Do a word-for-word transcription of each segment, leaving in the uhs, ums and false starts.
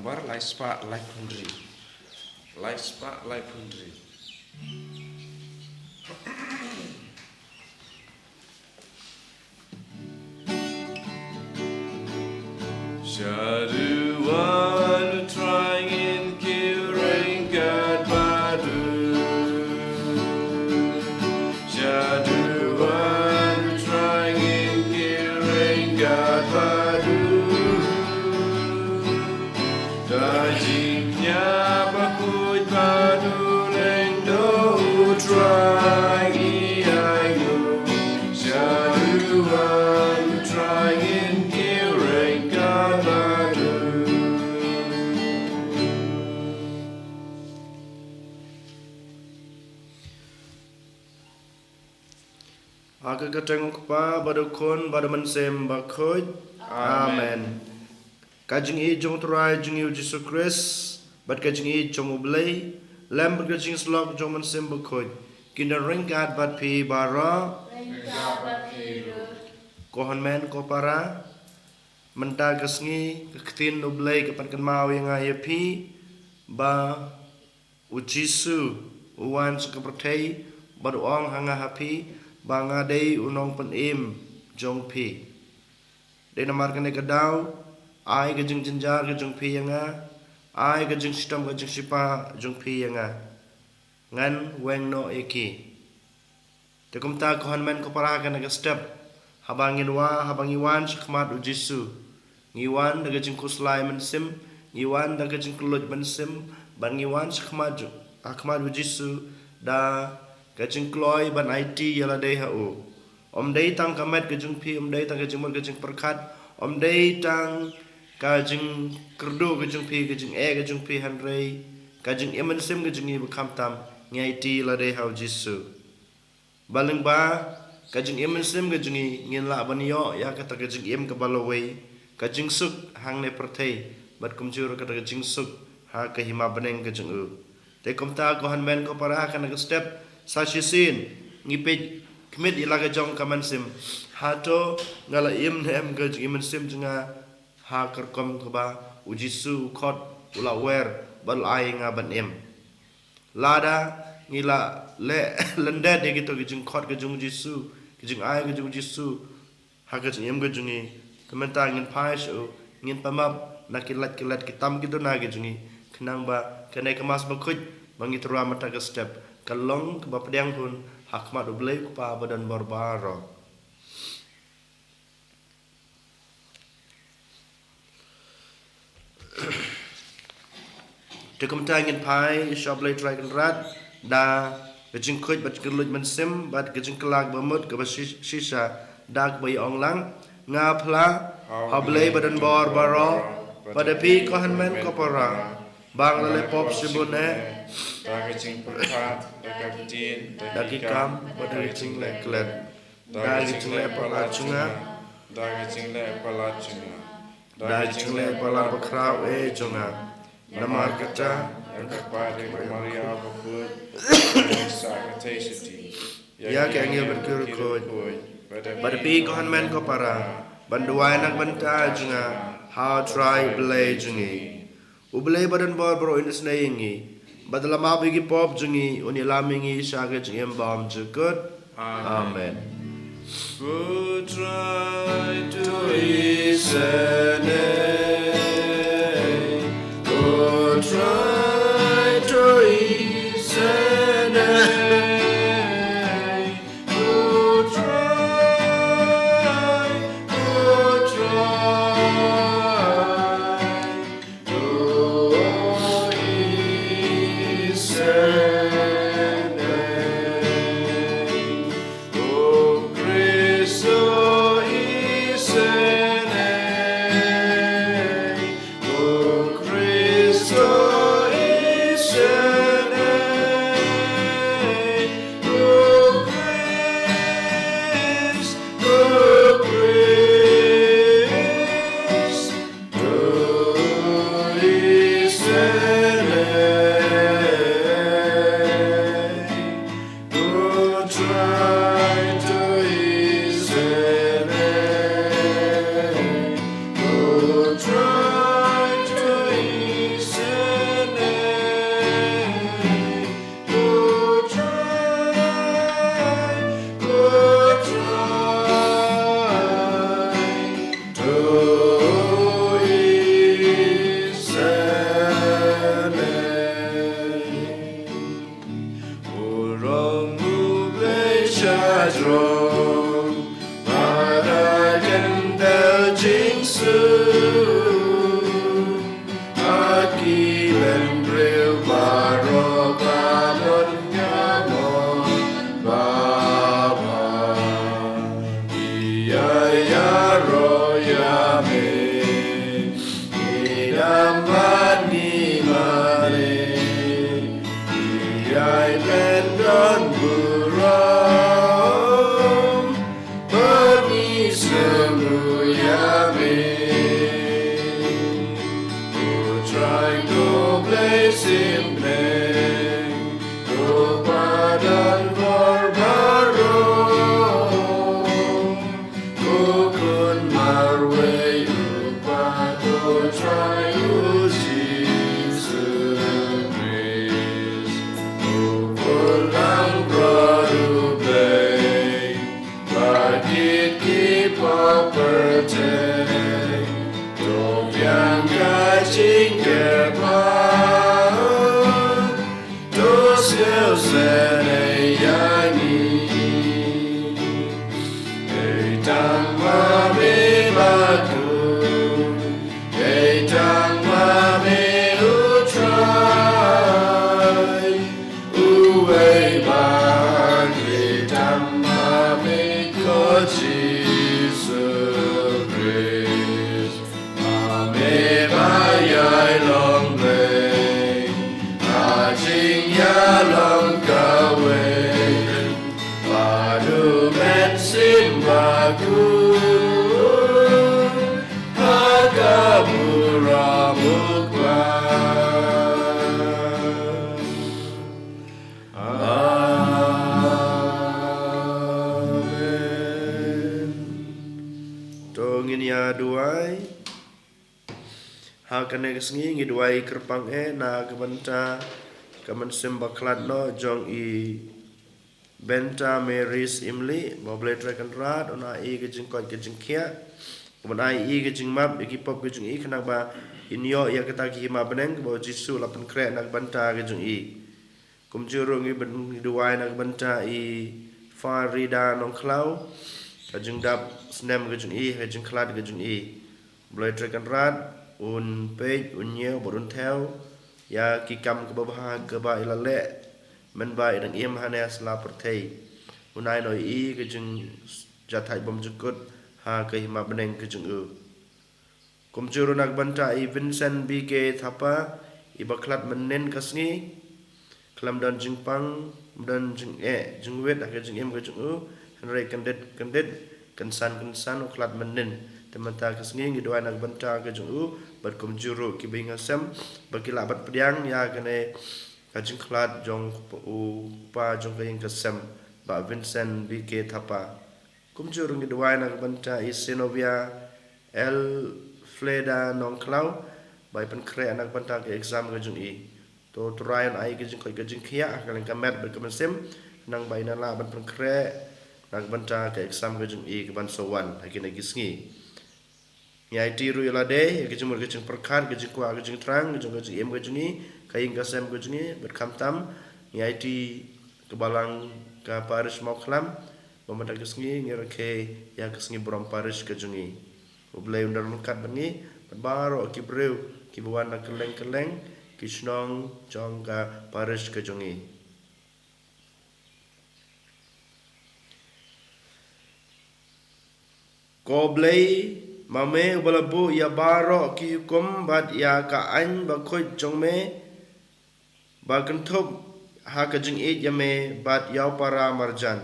Bar lai spah lai phew hynriew. Lai spah lai phew hynriew. Shaduwan u trai ngin kiew ryngkat bad u. Shaduwan u trai ngin kiew ryngkat bad u. Da jingkñia bakhuid bad u lyngdoh u trai ngi ai nguh. Shaduwan u trai ngin kiew ryngkat bad u. Ha ka kyrteng u Kpa bad u Khun bad u Mynsiem Bakhuid. Amen. Ka jingïeit jong u Trai jong ngi u Jisu Khrist bad ka jingïeit jong u Blei, lem bad ka jingïasyllok jong u Mynsiem Bakhuid, kin don ryngkat bad phi baroh. Ko hynmen ko para, mynta ka sngi ka ktien u Blei ka pynkynmaw ïa nga ïa phi ba u Jisu u wan sha ka pyrthei bad u ong ha nga ha phi ba nga dei u nongpynim jong phi. Dei namar kane ka daw, ai ka jingjynjar ka jong phi ïa nga, ai ka jingshitom ka jingshipa jong phi ïa nga. Ngan weng noh ïa ki. Te kumta ko hynmen ko para, ha kane ka step, haba ngin wa, haba ngi wan sha khmat u Jisu, ngi wan da ka jingkhuslai mynsiem, ngi wan da ka jingkylluid mynsiem, bad ngi wan sha khmat ju, ha khmat u Jisu da ka jingkloi ban aiti ïa lade ha u. Ym dei tang ka met ka jong phi, ym dei tang ka jingmut ka jingpyrkhat, ym dei tang ka jingkyrduh ka jong phi, ka jingeh ka jong phi, hynrei ka jingim mynsiem ka jong ngi ba khamtam ngi aiti ïa lade ha u Jisu. Ba lyngba ka jingim mynsiem ka jong ngi, ngin lah ban ïoh ïa kata ka jingim kaba lawei, ka jingsuk hangne pyrthei, bad kumjuh ruh kata ka jingsuk ha ka hima bneng ka jong u. Te kumta ko hynmen ko para, ha kane ka step, sa shisien ngi peit khmih ïa la ka jong ka mynsiem. Hato nga la im ne em ka jingim mynsiem jong nga ha ka rukom kaba u Jisu u khot, u la wer bad u la ai nga ban im? Lada ngi la leh lyndet ïa kito ki jingkhot ka jong u Jisu, ki jingai ka jong u Jisu ha ka jingim ka jong ngi, te mynta ngin phai sha u, ngin pynmap na ki lait ki lait, ki tam ki duna ki jong ngi, khnang ba kane ka Mass Bakhuid ba ngi tyrwa mynta ka step kan long kaba pdiang hun ha khmat u Blei u Kpa badonbor baroh. Te kumta ngin phai sha u Blei Trai Kynrad da ka jingkhuid bad jingkylluid mynsiem bad ka jingkylla kaba mut kaba shi-, shisha, da kaba ïa ong lang: Nga phla ha u Blei badonbor baroh, bad da phi ko hynmen ko para, ba nga la leh pop shibun eh, da ka jingpyrkhat, da ka ktien, da ki kam, bad da ka jingleh klet, da ka jingleh palat jong nga, da ka jingleh palat jong nga, da ka jingleh palat bakhraw eh jong nga. Namar kata, nga kyrpad ïa ka Maria bakhuid, sa ka thei sha ti, ïa ki angel bad ki riewkhuid, bad da phi ko hynmen ko para, ban duwai na ka bynta jong nga ha u Trai u Blei jong ngi. U Blei badonbor baroh un isynei ïa ngi, bad la map ïa ki pop jong ngi, un ïalam ïa ngi sha ka jingim bymjukut. Amen. Amen. Ko Trai to isynei, ko Trai to isynei, ko Trai, ko Trai. Jisu, ha ki bynriew baroh ba mon nga mon Baba. Ïa ïaroh ïa me, ngi dang ban ngi mane, ïa i pyndonkam burom. Bad ngi sngewthuh ïa me. U Trai, to blei sngewbha, to padan bor baroh. Ko Khun marwei U Kpa, to Trai U Jisu Khrist. Ko Khun langbrot U Blei, ba kit ki pop pyrthei, to biang ka jingkyrpad, to sngewsynei ïa ngi. Ei tang ma me ba khuid, ei tang ma me U Trai, uwei ba khuid tang ma me ko Jisu Khrist. Ma me ba ïai long blei ha jingïalong kawei, bad U Mynsiem Bakhuid ha ka burom U Kpa. Amen. To ngin ïa duwai. Ha kane ka sngi ngi duwai kyrpang eh na ka bynta ka mynsiem bakhlad noh jong i Benta Mary Syiemlieh, ba U Blei Trai Kynrad un ai i ka jingkoit ka jingkhiah, un ai i ka jingmap ïa ki pop ka jong i, khnang ba in ïoh ïa kata ka hima bneng kaba U Jisu u la pynkhreh na ka bynta ka jong i. Kumjuh ruh ngi byn-, ngi duwai na ka bynta i Farida Nongkhlaw, ka jingdap snem ka jong i, ka jingkhlad ka jong i. U Blei Trai Kynrad un peit, un ñiew bad un thew ïa ki kam kiba bha kiba i la leh mynba i dang im hangne ha sla pyrthei. Un ai noh ïa i ka jingjahthait bymjukut ha ka hima bneng ka jong u. Kumjuh ruh na ka bynta i Vincent B K Thapa, i bakhlad mynnin ka sngi, khlem don jingpang, ym don jingeh jingwit ha ka jingim ka jong u, hynrei kyndit kyndit, kynsan kynsan u khlad mynnin. Te mynta ka sngi ngi duwai na ka bynta ka jong u bad kumjuh ruh kiba ïing ha sem ba ki lah ban pdiang ïa kane ka jingkhlad jong u kpa jong ka ïing ka sem, Bah Vincent B K Thapa. Kumjuh ruh ngi duwai na ka bynta i Senovia Elfleda Nongkhlaw, ba i pynkhreh na ka bynta ka exam ka jong i. To Trai un ai ka jingkoit ka jingkhiah ha ka lyngkha met bad ka mynsiem, khnang ba i nang lah ban pynkhreh na ka bynta ka exam ka jong i kaban sa wan ha kine ki sngi. Ngi aiti ruh ïa lade ïa ka jingmut ka jingpyrkhat, ka jingkwah ka jingthrang, ka jong ka jingim ka jong i, ka ïing ka sem ka jong i, bad khamtam ngi aiti ka balang ka parish Mawkhlam, ba mynta ka sngi ngi rakhe ïa ka sngi burom parish ka jong i. U Blei un don ryngkat bad ngi bad baroh ki briew kiba wan na kylleng kylleng ki shnong jong ka parish ka jong i. Ko Blei, ma me uba la buh ïa baroh ki hukum bad ïa ka aiñ bakhuid jong me, ba kynthup ha ka jingïeit ïa me bad ïa u para marjan.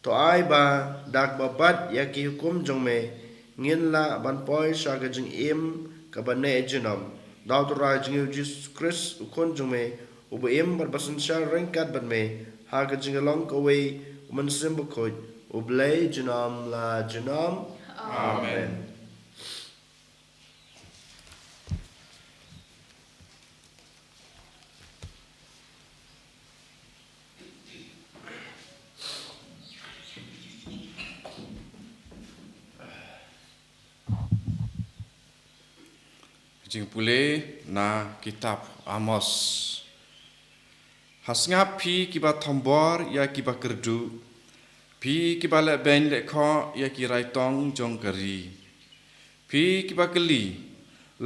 To ai ba da kaba bat ïa ki hukum jong me, ngin lah ban poi sha ka jingim kaba neh junom. Da U Trai jong ngi U Jisu Khrist U Khun jong me, uba im bad ba synshar ryngkat bad me ha ka jinglong kawei U Mynsiem Bakhuid, U Blei junom la junom. Amen. Jingpule na kitab Amos. Ha sngap phi kiba thombor ïa kiba kyrduh, phi kiba lehbeiñ lehkhoh ïa ki raitong jong ka ri. Phi kiba kylli,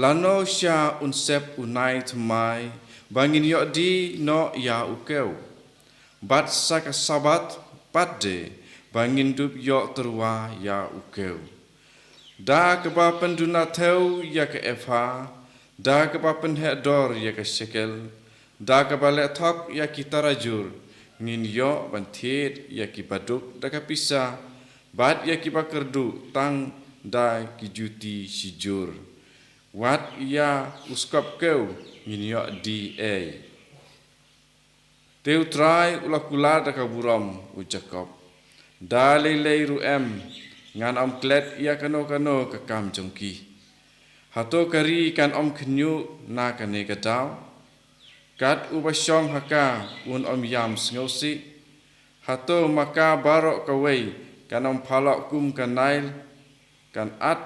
lano sha un sep u nai thymmai ba ngin ïoh die noh ïa u kew? Bad sa ka Sabbath pat de ba ngin dup ïoh tyrwa ïa u kew? Da kaba pynduna thew ïa ka epha, da kaba pynheh dor ïa ka shekel, da kaba leh thok ïa ki tarajur, ngin ïoh ban thied ïa ki baduk da ka pisa, bad ïa kiba kyrduh tang da ki juti shijur. Wat ïa u skop kew ngin ïoh die ei? Te U Trai u la kular da ka burom, u Jakob. Da lei lei ruh em, ngan ym klet ïa kano kano ka kam jong ki. Hato ka ri kan ym khynñiuh na kane ka daw? Kat uba shong ha ka un ym ïam sngewsih. Hato ma ka baroh kawei kan ym phalok kum ka Nail, kan at,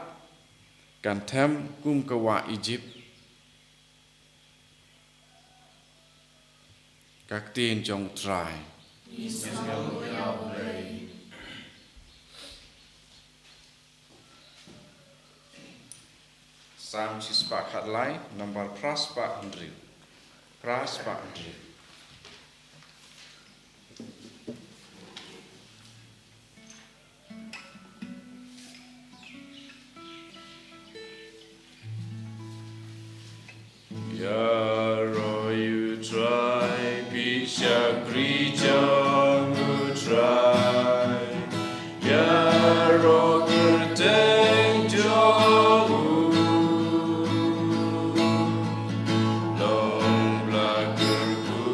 kan them kum ka wah Ijipt? Ka ktien jong U Trai. Salm shispah khatlai, number phra spah hynriew. Phra spah hynriew. Ïaroh ïa U Trai, phi shakri jong U Trai. Ïaroh kyrteng jong u. Long ba kyrkhu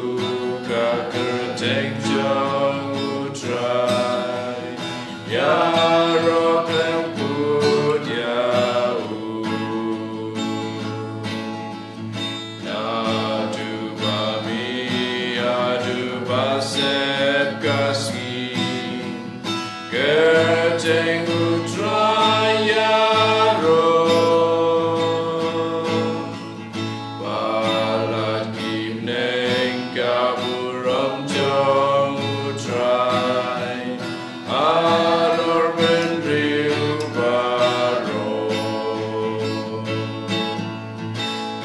ka kyrteng jong U Trai. Ïaroh khlem kut ïa u. Naduh ba mih haduh ba sep ka sngi, kyrteng U Trai ïaroh. Palat ki bneng ka burom jong U Trai, halor bynriew baroh.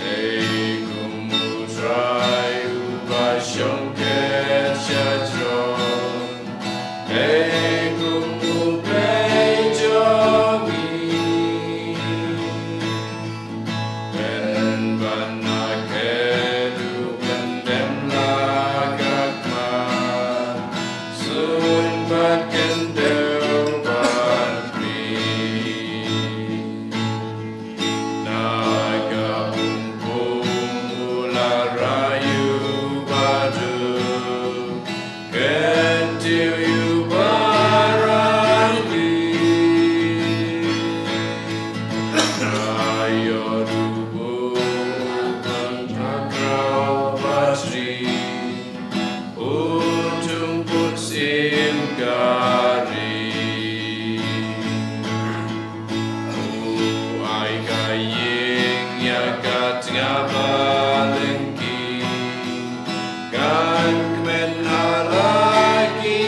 Ei kum U Trai uba shong khet sha jrong, ei kum U Blei jong ngi. Pynban na khet u pyndem la ka khmat, suiñ bad kyndit bad phi. Na ka pung pung u la rai u baduk, kyntiew ïa u barani. Na ïoh u buh u pang khraw ba sri, u thung put syiem ka ri. U ai ka ïing ïa ka tnga ba lyngkhi, kan kmen ha la ki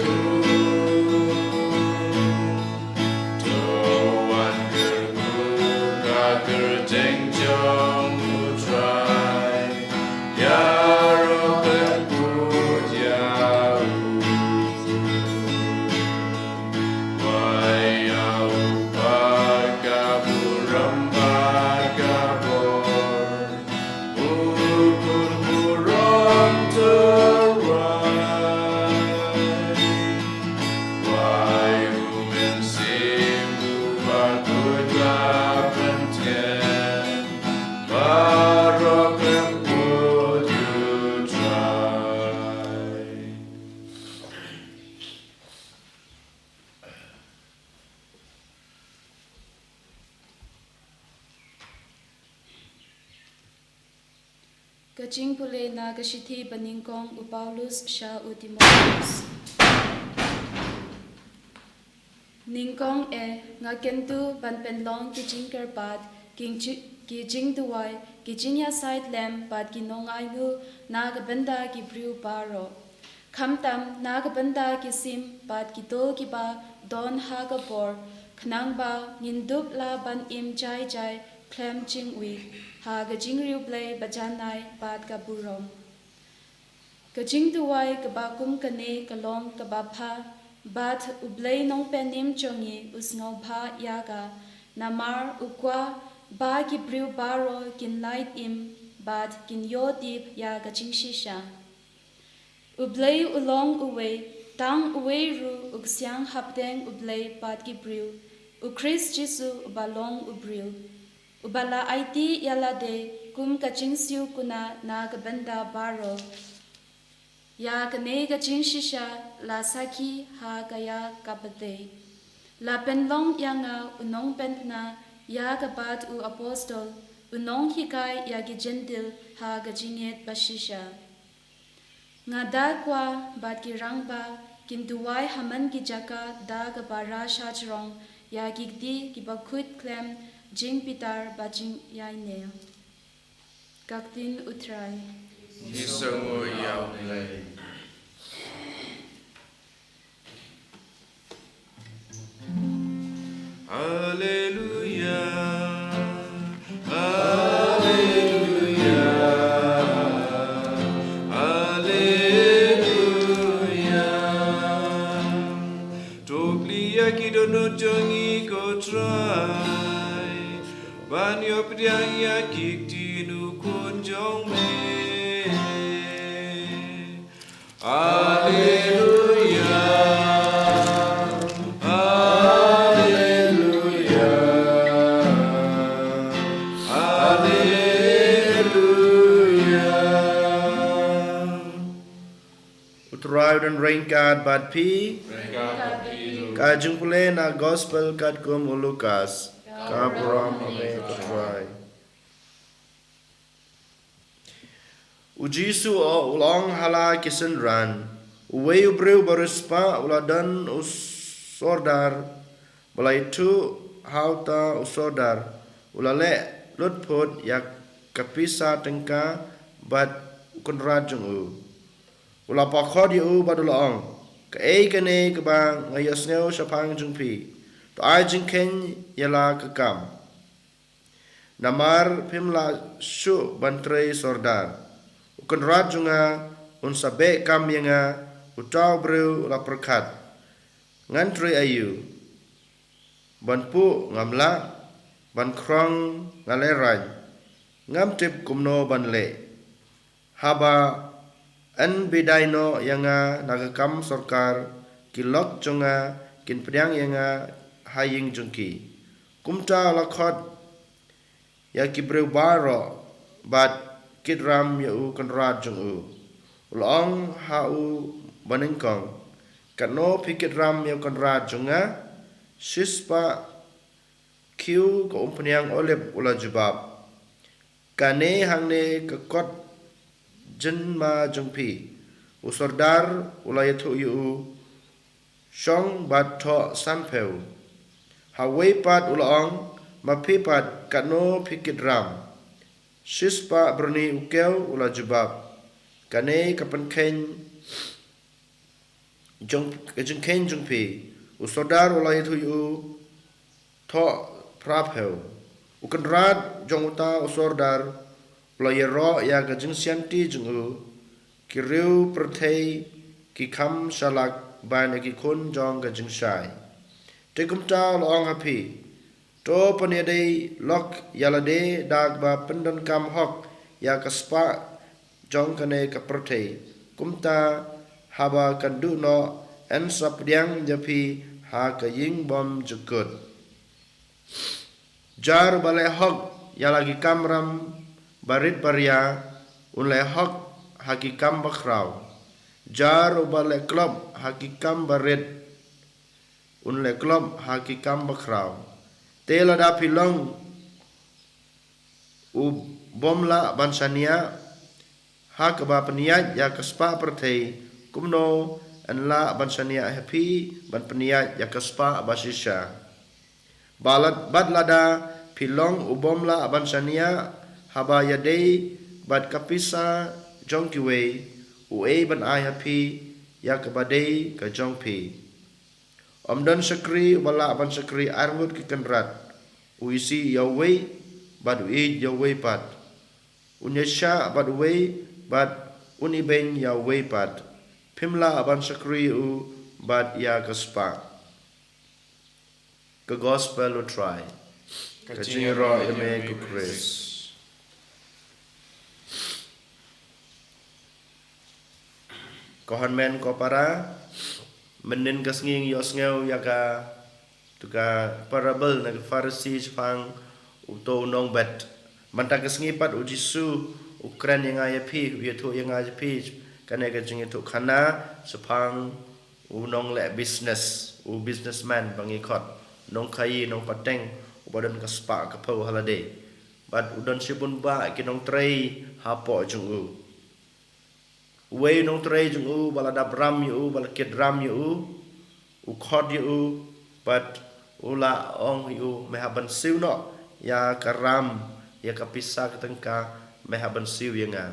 khun. To wan kyrkhu ka kyrteng jong U Trai, ïaroh khlem kut ïa u. Wai ïa u Kpa ka burom bad ka bor, u khun burom tyrwa. Wai u Mynsiem uba kut la pyntngen, baroh khlem kut ïa U Trai. Ka jingpule na ka shithi banyngkong u Paulus sha u Timotheus. Nyngkong eh, nga kyntu ban pynlong ki jingkyrpad, ki jing-, ki jingduwai, ki jingïasaid lem bad ki nongainguh na ka bynta ki briew baroh. Khamtam na ka bynta ki sim bad ki dur kiba don ha ka bor, Khnang ba ngin dup lah ban im jai jai khlem jingwi ha ka jingriewblei bajanai bad ka burom. Ka jingduwai kaba kum kane ka long kaba bha, bad U Blei Nongpynim jong ngi u sngewbha ïa ka, namar u kwah ba ki briew baroh kin lait im bad kin ïoh tip ïa ka jingshisha. U Blei u long uwei, tang uwei ruh u ksiang hapdeng U Blei bad ki briew, U Khrist Jisu uba long u briew, uba la aiti ïa lade kum ka jingsiew kuna na ka bynta baroh. Ïa kane ka jingshisha la sakhi ha ka ïa ka pyrthei. La pynlong ïa nga u nongpynthikna ïa ka bad u apostol, u nonghikai ïa ki Jentil ha ka jingngeit bashisha. Nga da kwah bad ki rangbah kin duwai ha man ki jaka da kaba rah shajrong ïa ki kti kiba kut khlem jingbitar bad jingïaineh. Ka ktien U Trai. Ngi sngew ïa U Blei. Haleluya, haleluya, haleluya. To plie ïa ki dohnud jong ngi ko Trai, ban ïoh pdiang ïa ki ktien u Khun jong me. Haleluya. Haleluya. Haleluya. U Trai un ryngkat bad phi. Ryngkat bad phi ruh. Ka jingpule na Gospel katkum u Lukas. Ka burom ïa me ko Trai. U Jisu u la ong ha la ki synran, uwei u briew bariewspah u la don u sordar, ba la ïathuh ha uta u sordar, u la leh lut phut ïa ka pisa tyngka bad u kynrad jong u. U la pynkhot ïa u bad u la ong, kaei kane kaba nga ïohsngew shaphang jong phi? To ai jingkheiñ ïa la ka kam. Namar phim lah shuh ban trei sordar. U kynrad jong nga un sa beh kam ïa nga, uta u briew u la pyrkhat. Ngan trei aïu? Ban puh ngam lah, ban khrong nga lehraiñ. Ngam tip kumno ban leh. Haba yn bidai noh ïa nga na ka kam sorkar, ki lok jong nga kin pdiang ïa nga ha ïing jong ki. Kumta u la khot ïa ki briew baroh bad kit ram ïa u kynrad jong u. U la ong ha u banyngkong, katno phi kit ram ïa u kynrad jong nga? Shispah khiew ka umphniang olib, u la jubab. Kane hangne ka kot jingma jong phi. U sordar u la ïathuh ïa u, shong bad thoh sanphew. Ha uwei pat u la ong, ma phi pat katno phi kit ram? Shispah byrni u kew, u la jubab. Kane ka pynkheiñ jong, ka jingkheiñ jong phi. U sordar u la ïathuh ïa u, thoh phraphew. U kynrad jong uta u sordar u la ïaroh ïa ka jingsianti jong u, ki riew pyrthei ki kham shalak ban ïa ki khun jong ka jingshai. Te kumta u la ong ha phi, to pynïadei lok ïa lade da kaba pyndonkam hok ïa ka spah jong kane ka pyrthei. Kumta haba kan duh noh yn sa pdiang ïa phi ha ka ïing bymjukut. Jar uba leh hok ïa la ki kamram barit baria un leh hok ha ki kam bakhraw. Jar uba leh klop ha ki kam barit un leh klop ha ki kam bakhraw. Te lada phi long u bym lah ban shaniah ha kaba pynïaid ïa ka spah pyrthei, kumno yn lah ban shaniah ha phi ban pynïaid ïa ka spah bashisha? Bad lada phi long u bym lah ban shaniah haba ïadei bad ka pisa jong kiwei, uei ban ai ha phi ïa kaba dei ka jong phi? Ym don shakri uba lah ban shakri arngut ki kynrad. U isih ïa uwei, bad u ïeit ïa uwei pat. Un ïashah bad uwei, bad un ibeiñ ïa uwei pat. Phim lah ban shakri ïa u bad ïa ka spah. Ka Gospel U Trai. Ka jingïaroh ïa me ko Khrist. Ko hynmen ko para, mynnin ka sngi ngi ïohsngew ïa ka, to ka parable na ka Pharisi shaphang uto u nongbet. Mynta ka sngi pat U Jisu u kren ïa nga ïa phi, u ïathuh ïa nga ïa phi, kane ka jingïathuh khana shaphang u nongleh business, u businessman ba ngi khot, nongkhaïi nongpateng, uba don ka spah ka phew ha lade. Bad u don shibun bah ki nongtrei hapoh jong u. Uwei u nongtrei jong u, ba la dap ram ïa u, ba la kit ram ïa u, u khot ïa u, bad u la ong ïa u, me hap ban siew noh ïa ka ram, ïa ka pisa ka tyngka, me hap ban siew ïa nga.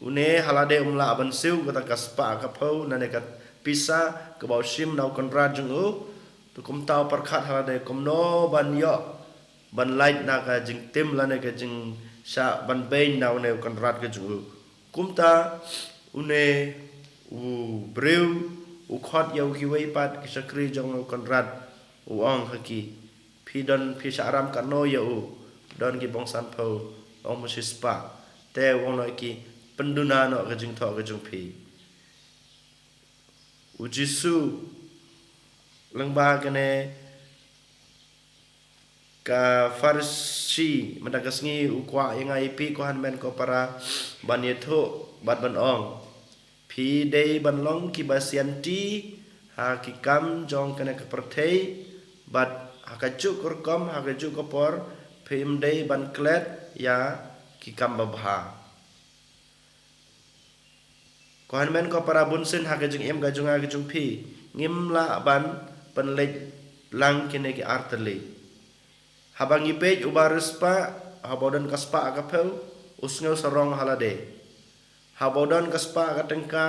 Une ha lade um lah ban siew kata ka spah ka phew, lane ka pisa kaba u shim na u kynrad jong u. To kumta u pyrkhat ha lade kumno ban ïoh ban lait na ka jingtim lane ka jingshah ban beiñ na une u kynrad ka jong u. Kumta une u briew u khot ïa u kiwei pat ki shakri jong u kynrad, u ong ha ki, phi don, phi shah ram katno ïa u? Don ki bong san phew, ong, ma shi spah. Te u ong noh ïa ki, pynduna noh ka jingthoh ka jong phi. U Jisu, lyngba kane ka Pharisi, mynta ka sngi u kwah ïa nga ïa phi ko hynmen ko para, ban ïathuh bad ban ong, phi dei ban long kiba sianti ha ki kam jong kane ka pyrthei, bad ha kajuh ka rukom, ha kajuh ka por, phim dei ban klet ïa ki kam babha. Ko hynmen ko para, bunsien ha ka jingim ka jong nga ka jong phi, ngim lah ban pynleit lang kine ki artylli. Haba ngi peit uba riewspah, haba u don ka spah ka phew, u sngew sarong ha lade. Haba u don ka spah ka tyngka,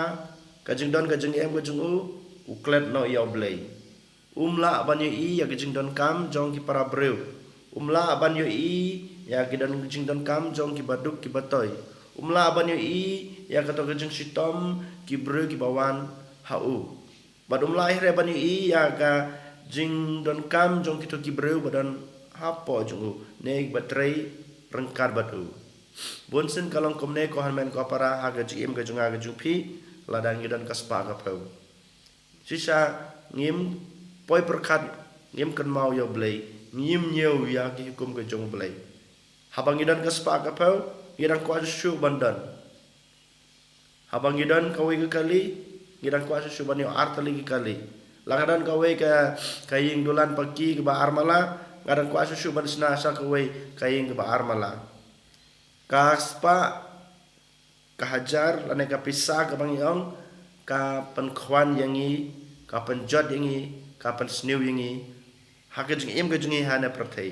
ka jingdon ka jingim ka jong u, u klet noh ïa U Blei. Um lah ban ïohi ïa ka jingdonkam jong ki para briew. Um lah ban ïohi ïa ka don, jingdonkam jong kiba duk kiba toi. Um lah ban ïohi ïa kato ka jingshitom ki briew kiba wan ha u. Bad um lah hi ruh ban ïohi ïa ka jingdonkam jong kito ki briew ba don hapoh jong u, ne ba trei ryngkat bad u. Bunsien ka long kumne ko hynmen ko para, ha ka jingim ka jong nga ka jong phi, lada ngi don ka spah ka phew. Shisha ngim poi pyrkhat, ngim kynmaw ïa U Blei, ngim ñiew ïa ki hukum ka jong U Blei. Haba ngi don ka spah ka phew, ngi dang kwah shuh shuh ban don. Haba ngi don kawei ka kali, ngi dang kwah shuh shuh ban ïoh artylli ki kali. La nga don kawei ka, ka ïing dulan paki kaba armala, nga dang kwah shuh shuh ban shna sha kawei ka ïing kaba armala. Ka spah, ka hajar, lane ka pisa kaba ngi ong, ka pynkhwan ïa ngi, ka pynjot ïa ngi, ka pynsniew ïa ngi ha ka jingim ka jong ngi ha kane pyrthei.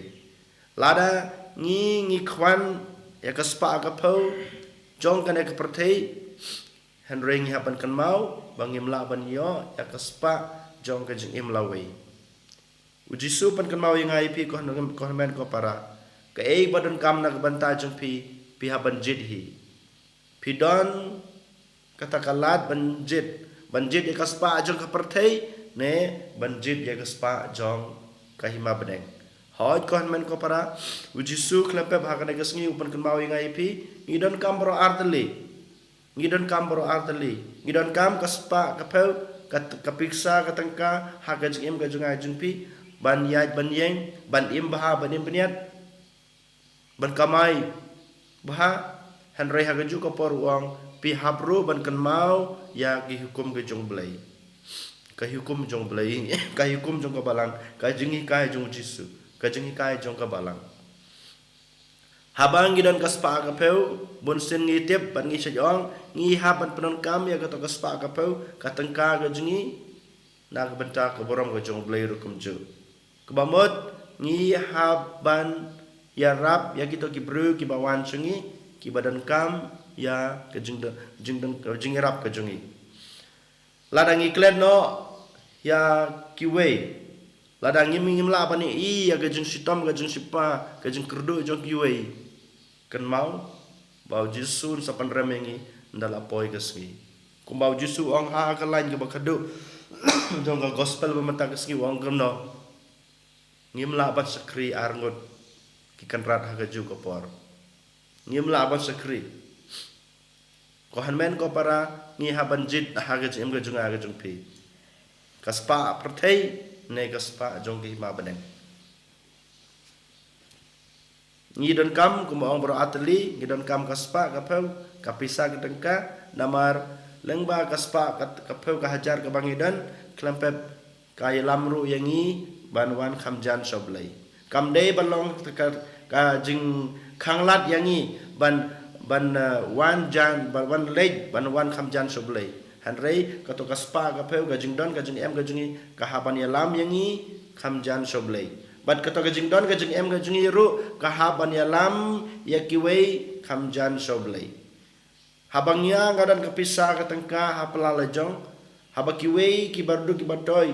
Lada ngi, ngi khwan ïa ka spah ka phew jong kane ka pyrthei, hynrei ngi hap ban kynmaw ba ngim lah ban ïoh ïa ka spah jong ka jingim lawei. U Jisu pynkynmaw ïa nga ïa phi ko hynmen, ko hynmen ko para, kaei ba donkam na ka bynta jong phi, phi hap ban jied hi. Phi don kata ka lad ban jied, ban jied ïa ka spah jong ka pyrthei, ne ban jied ïa ka spah jong ka hima bneng. Hooid ko hynmen ko para, U Jisu khlem pep ha kane ka sngi u pynkynmaw ïa nga ïa phi, ngi donkam baroh artylli. Ngi donkam baroh artylli. Ngi donkam ka spah ka phew, ka, ka pisa ka tyngka, ha ka jingim ka jong nga jong phi, ban ïaid ban ïeng, ban im bha, ban im bniat, ban kamai bha. Hynrei ha kajuh ka por u ong, phi hap ruh ban kynmaw ïa ki hukum ka jong U Blei. Ka hukum jong U Blei, ka hukum jong ka balang, ka jinghikai jong U Jisu, ka jinghikai jong ka balang. Haba ngi don ka spah ka phew, bunsien ngi tip bad ngi shait ong, ngi hap ban pyndonkam ïa kato ka spah ka phew, ka tyngka ka jong ngi, na ka bynta ka burom ka jong U Blei ruh kumjuh. Kaba mut, ngi hap ban ïarap ïa kito ki briew kiba wan sha ngi, kiba donkam ïa ka jingdon, jingdon, jingïarap ka jong ngi. Lada ngi klet noh ïa kiwei. Lada ngim, ngim lah ban ïohi ïa ka jingshitom, ka jingsheptieng, ka jingkyrduh jong kiwei, kynmaw ba U Jisu un sa pynrem ïa ngi ynda la poi ka sngi. Kumba U Jisu u ong ha ka lain kaba khatduh jong ka gospel ba mynta ka sngi, u ong kumno: Ngim lah ban shakri ar ngut ki kynrad ha kajuh ka por. Ngim lah ban shakri. Ko hynmen ko para, ngi hap ban jied ha ka jingim ka jong nga ka jong phi. Ka spah pyrthei ne ka spah jong ka hima bneng. Ngi donkam, kumba ong baroh artylli, ngi donkam ka spah ka phew, ka pisa ka tyngka, namar lyngba ka spah ka, ka phew ka hajar kaba ngi don, khlem pep ka ïalam ruh ïa ngi ban wan kham jan sha U Blei. Kam dei ban long ka, ka jingkhanglad ïa ngi ban, ban, eh, wan jan, ban wan leit, ban wan kham jan sha U Blei. Hynrei kato ka spah ka phew, ka jingdon ka jingem ka jong ngi, ka hap ban ïalam ïa ngi kham jan sha U Blei. Bad kato ka jingdon ka jingem ka jong ngi ruh ka hap ban ïalam ïa kiwei kham jan sha U Blei. Haba nga, nga don ka pisa ka tyngka ha pla la jong, haba kiwei ki baroh ki batoi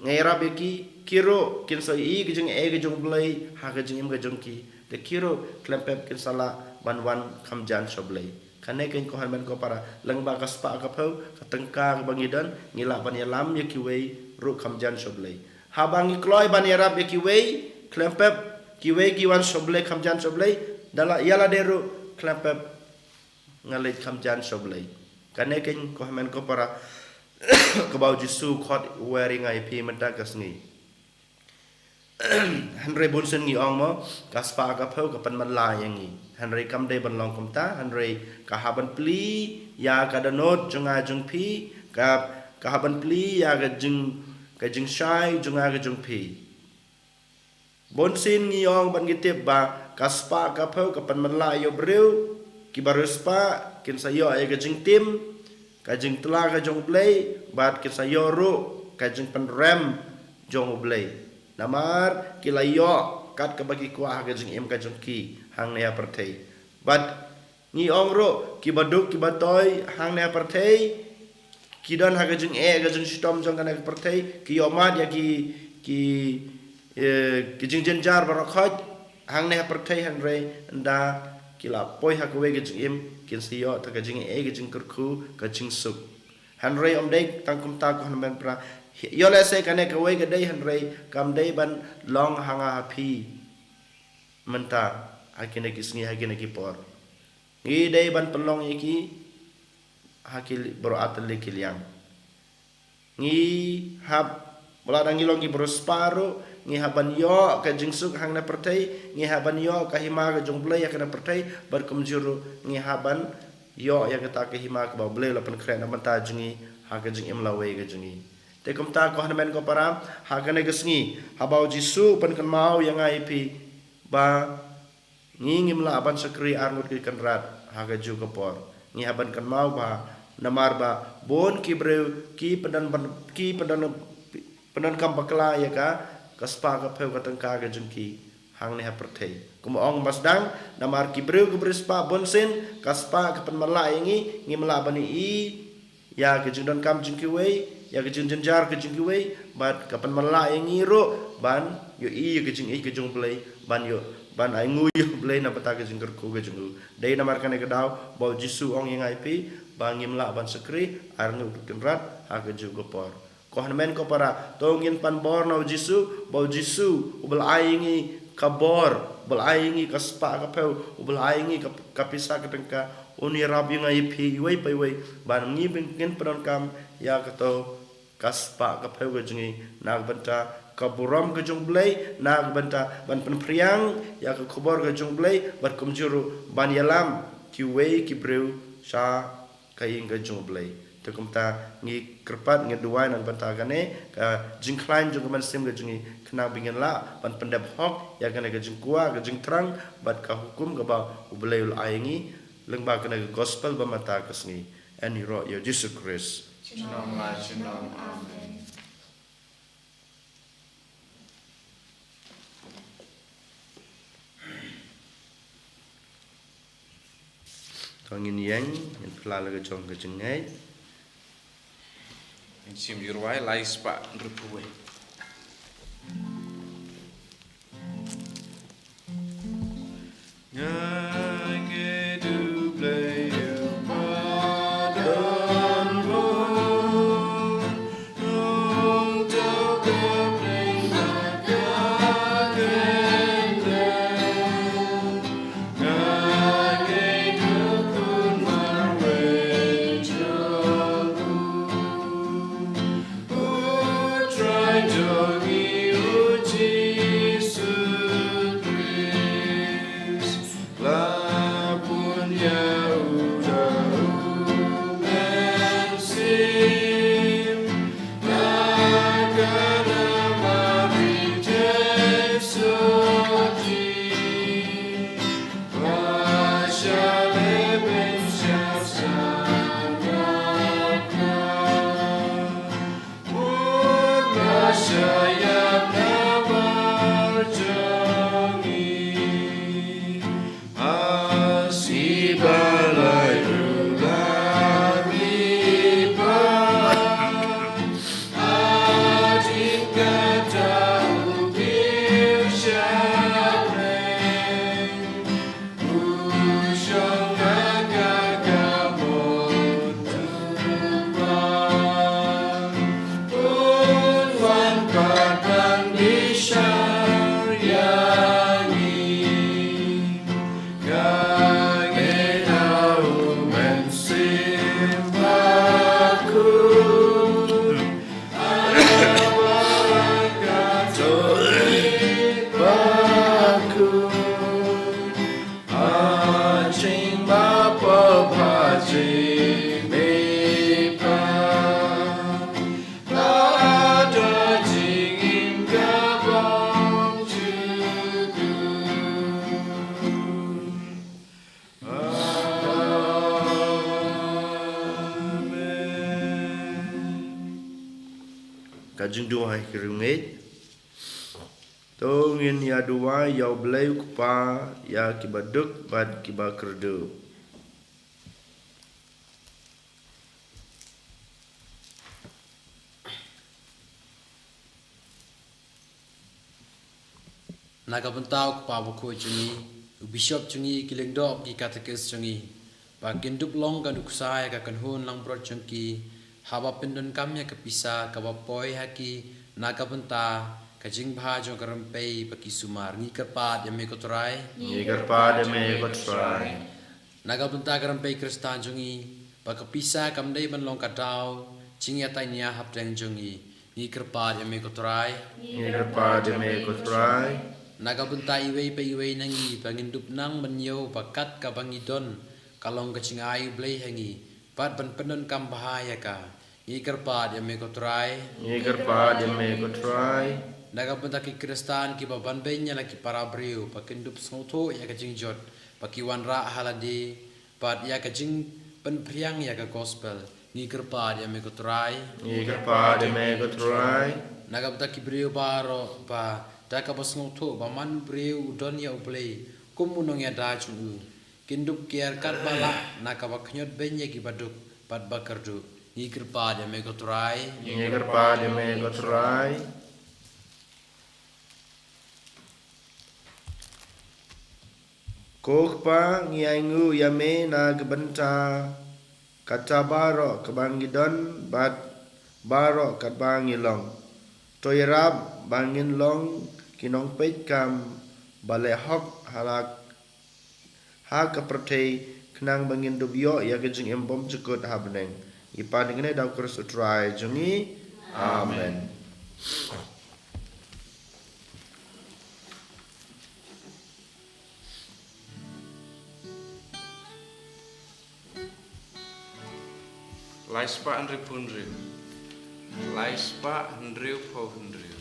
nga ïarap ïa ki, ki ruh kin sa ïohi ka jingeh ka jong U Blei ha ka jingim ka jong ki. Te ki ruh khlem pep kin sa lah ban wan kham jan sha U Blei. Kane keiñ ko hynmen ko para, lyngba ka spah ka phew ka tyngka kaba ngi don, ngi lah ban ïalam ïa kiwei ruh kham jan sha U Blei. Haba ngi kloi ban ïarap ïa kiwei, khlem pep kiwei ki wan sha U Blei, kham jan sha U Blei, da la ïa lade ruh khlem pep nga leit kham jan sha U Blei. Kane keiñ ko hynmen ko para, kaba U Jisu u khot wer ïa nga ïa phi mynta ka sngi. Hynrei bunsien ngi ong mo, ka spah ka phew ka pynmatlah ïa ngi. Hynrei kam dei ban long kumta, hynrei ka hap ban plie ïa ka dohnud jong nga jong phi, ka, ka hap ban plie ïa ka jing, ka jingshai jong nga ka jong phi. Bunsien ngi ong bad ngi tip ba ka spah ka phew ka pynmatlah ïa u briew, ki bariewspah kin sa ïoh ïa ka jingtim, ka jingtla ka jong U Blei, bad kin sa ïoh ruh ka jingpynrem jong U Blei. Namar ki la ïoh kat kaba ki kwah ha ka jingim ka jong ki hangne ha pyrthei. Bad ngi ong ruh, ki baduk ki batoi hangne ha pyrthei, ki don ha ka jingeh ka jingshitom jong kane ka pyrthei, ki ïohmad ïa ki, ki, eh, ki jingjynjar baroh khoit hangne ha pyrthei, hynrei ynda ki la poi ha kawei ka jingim, kin sa ïoh ïa ka jingeh, ka jingkyrkhu, ka jingsuk. Hynrei ym dei tang kumta ko hynmen para. Ïoh lehse kane kawei ka dei, hynrei kam dei ban long ha nga ha phi mynta, ha kine ki sngi, ha kine ki por. Ngi dei ban pynlong ïa ki ha ki li-, baroh artylli ki liang. Ngi hap, wat la ngi long ki bariewspah ruh, ngi hap ban ïoh ka jingsuk hangne ha pyrthei, ngi hap ban ïoh ka hima ka jong U Blei ha kane ka pyrthei, bad kumjuh ruh ngi hap ban ïoh ïa kata ka hima kaba U Blei u la pynkhreh na ka bynta jong ngi ha ka jingim lawei ka jong ngi. Te kumta ko hynmen ko para, ha kane ka sngi, haba U Jisu u pynkynmaw ïa nga ïa phi ba ngi ngim lah ban shakri ar ngut ki kynrad ha kajuh ka por, ngi hap ban kynmaw ba namar ba bun ki briew ki pyndon ban, ki pyndon, pyndonkam bakla ïa ka, ka spah ka phew ka tyngka ka jong ki hangne ha pyrthei. Kumba ong ba sdang, namar ki briew ki bariewspah bunsien, ka spah ka pynmatlah ïa ngi, ngim lah ban ïohi ïa ka jingdonkam jong kiwei, ïa ka jingjynjar ka jong kiwei, bad ka pynmatlah ïa ngi ruh ban ïohi ïa ka jingïeit ka jong U Blei, ban ïoh, ban ainguh ïa U Blei na ka bynta ka jingkyrkhu ka jong u. Dei namar kane ka daw ba U Jisu u ong ïa nga ïa phi ba ngim lah ban shakri ar ngut ki kynrad ha kajuh ka por. Ko hynmen ko para, to ngin pan bor na U Jisu, ba U Jisu uba la ai ïa ngi ka bor, uba la ai ïa ngi ka spah ka phew, uba la ai ïa ngi ka, ka pisa ka tyngka, un ïarap ïa nga ïa phi iwei pa iwei, ba ngin, ngin pyndonkam ïa kato ka spah ka phew ka jong ngi na ka bynta ka burom ka jong U Blei, na ka bynta ban pynphriang ïa ka khubor ka jong U Blei, bad kumjuh ruh ban ïalam kiwei ki briew sha ka ïing ka jong U Blei. Te kumta ngi kyrpad, ngi duwai na ka bynta kane ka jingkhlaiñ jong ka mynsiem ka jong ngi, khnang ba ngin lah ban pyndep hok ïa kane ka jingkwah, ka jingthrang bad ka hukum kaba U Blei u la ai ïa ngi lyngba kane ka gospel ba mynta ka sngi. Ïaroh ïa U Jisu Khrist. Junom la junom. Amen. To ngin ïeng, ngin phla la ka jong ka jingngeit. Sim ïa u rwai lai spah hynriewphew wei. Ka jingduwai ha ki riewngeit. To ngin ïa duwai ïa U Blei U Kpa ïa kiba duk bad kiba kyrduh. Na ka bynta U Kpa Bakhuid jong ngi, u Bishop jong ngi, ki lyngdoh, ki katekist jong ngi, ba kin dup long ka nuksa ïa ka kynhun langbrot jong ki, haba pyndonkam ïa ka pisa kaba poi ha ki na ka bynta ka jingbha jong ka rympei ba ki sumar. Ngi kyrpad ïa me ko Trai. Ngi kyrpad ïa me ko Trai. Na ka bynta ka rympei Khristan jong ngi, ba ka pisa kam dei ban long ka daw jingïatainia hapdeng jong ngi. Ngi kyrpad ïa me ko Trai. Ngi kyrpad ïa me ko Trai. Na ka bynta iwei pa iwei na ngi, ba ngin dup nang ban ïoh ba kat kaba ngi don ka long ka jingai U Blei ha ngi, bad ban pyndonkam bha ïa ka. Ngi kyrpad ïa me ko Trai. Ngi kyrpad ïa me ko Trai. Na ka bynta ki Khristan kiba ban beiñ ïa la ki para briew, ba kin dup sngewthuh ïa ka jingjot ba ki wanrah ha lade, bad ïa ka jingpynphriang ïa ka gospel. Ngi kyrpad ïa me ko Trai. Ngi kyrpad ïa me ko Trai. Na ka bynta ki briew baroh ba da kaba sngewthuh ba man u briew u don ïa U Blei kum u nongïada jong u, kin dup kiar katba lah na kaba khñiot beiñ ïa kiba duk bad ba kyrduh. Ngi kyrpad ïa me ko Trai. Ngi kyrpad ïa me ko Trai. Ko Kpa, ngi ainguh ïa me na ka bynta kata baroh kaba ngi don bad baroh katba ngi long. To ïarap ba ngin long ki nongpeit kam ba leh hok ha la ha ka pyrthei, khnang ba ngin dup ïoh ïa ka jingim bymjukut ha bneng. Ngi pan ïa kane da U Khrist U Trai jong ngi. Amen. Lai spah hynriewphew hynriew. Lai spah hynriewphew hynriew.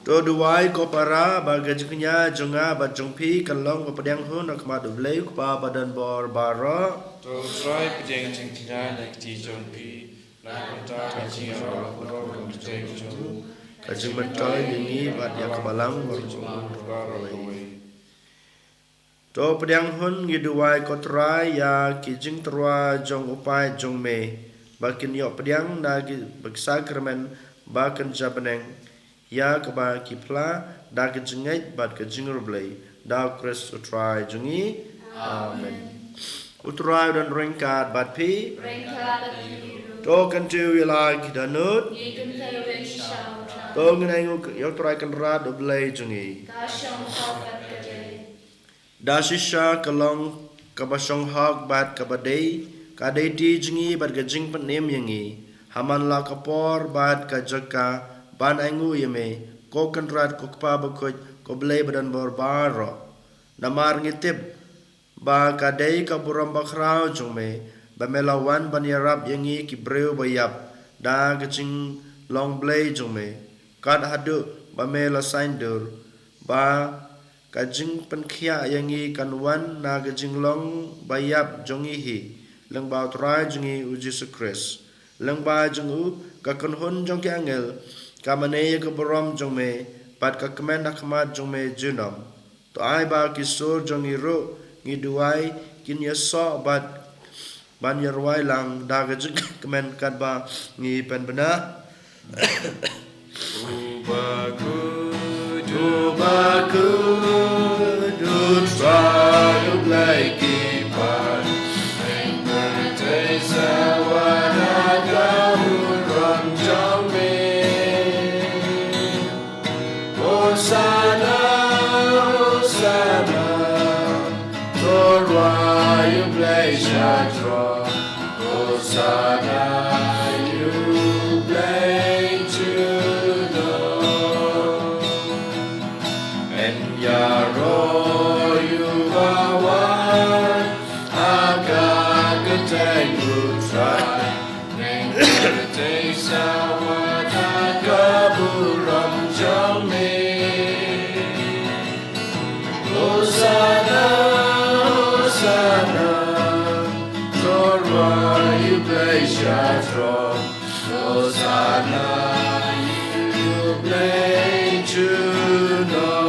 To duwai ko para ba ka jingkñia jong nga bad jong phi kan long ba pdiang hun ha khmat U Blei U Kpa ba don bor baroh. To Trai pdiang jingkñia na kti jong phi na ka bynta ka jingïarap baroh ka jong u, ka jingmyntoi ïa ngi bad ïa ka balang baroh. To pdiang hun ngi duwai ko Trai ïa ki jingtyrwa jong u paid jong me ba kin ïoh pdiang na ki ba ki sakramen ba kynja bneng, ïa kaba ki phla da ka jingngeit bad ka jingriewblei, da U Khrist U Trai jong ngi. Amen. U Trai u don ryngkat bad phi. Ryngkat bad phi ruh. To kyntiew ïa la ki dohnud. Ngi kyntiew ïa U Trai. To ngin ainguh ïa U Trai Kynrad U Blei jong ngi. Ka shong hok bad ka dei. Da shisha ka long kaba shong hok bad kaba dei, ka dei ti jong ngi bad ka jingpynim ïa ngi ha man la ka por bad ka jaka ban ainguh ïa me, ko Kynrad, ko Kpa bakhuid, ko Blei ba don bor baroh. Namar ngi tip ba ka dei ka burom bakhraw jong me ba me la wan ban ïarap ïa ngi ki briew ba ïap da ka jinglong Blei jong me, kat haduh ba me la saiñdur ba ka jingpynkhiah ïa ngi kan wan na ka jinglong ba ïap jong ngi hi, lyngba U Trai jong ngi U Jisu Khrist. Lyngba jong u, ka kynhun jong ki angel ka mane ïa ka burom jong me bad ka kmen ha khmat jong me junom. To ai ba ki sur jong ngi ruh ngi duwai kin ïasoh bad ban ïarwai lang da ka jingkmen katba ngi pynbna. Uba khuid, uba khuid, U Trai U Blei ki paid. Ïeng pyrthei sawa na ka burom jong me. Hosana, Hosana, to rwai U Blei sha throne. Hosana ïa U Blei junom. Yn ïaroh ïa uba wan ha ka kyrteng U Trai. Ïeng pyrthei sawa na ka burom jong me. Hosana, Hosana, to rwai U Blei sha throne. Hosana ïa U Blei junom.